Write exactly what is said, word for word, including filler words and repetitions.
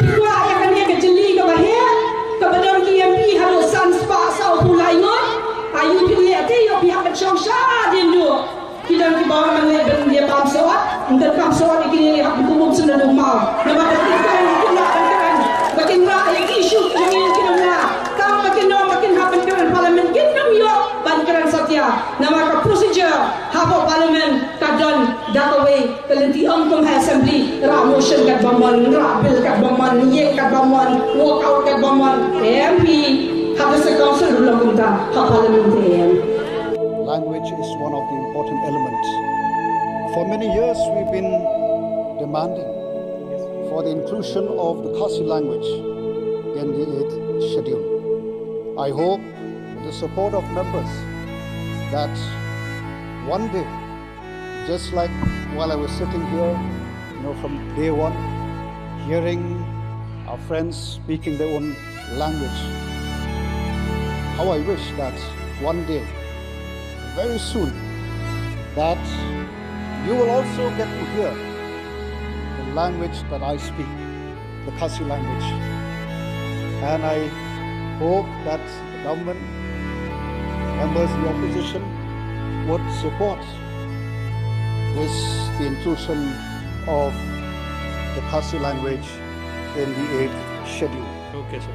Kwah ïa kane ka jingkylli kaba heh, kaba don ki M P haduh san spah saw phew lai ngut. Aïu phi leh te, ïoh phi hap ban shong shadien duh. Ki don kiba wan ban leh ban ïa bam sot, ym don kam sot ïa kine, hap ban kum sendadu maw. Namar ba kin kren, kin lah ban kren, ba kin rah ïa ki issue jong ngi ki nongla. Tang ba kin ong ba kin hap ban kren Parliament, kin ym ïoh ban kren satia. Namar ka procedure hapoh Parliament ka don da kawei ka lynti, ym kum ha Assembly, rah motion katba mon, rah bill katba mon, ïeng katba mon, walk out katba mon. Em phi ha District Council ruh long kumta, ha Parliament te em. Language is one of the important elements. For many years, we've been demanding for the inclusion of the Khasi language in the eighth schedule. I hope, with the support of members, that one day, just like while I was sitting here, you know, from day one, hearing our friends speaking their own language, how I wish that one day, very soon, that you will also get to hear the language that I speak, the Khasi language. And I hope that the government, members of the opposition, would support this, the inclusion of the Khasi language in the eighth schedule. Okay, sir.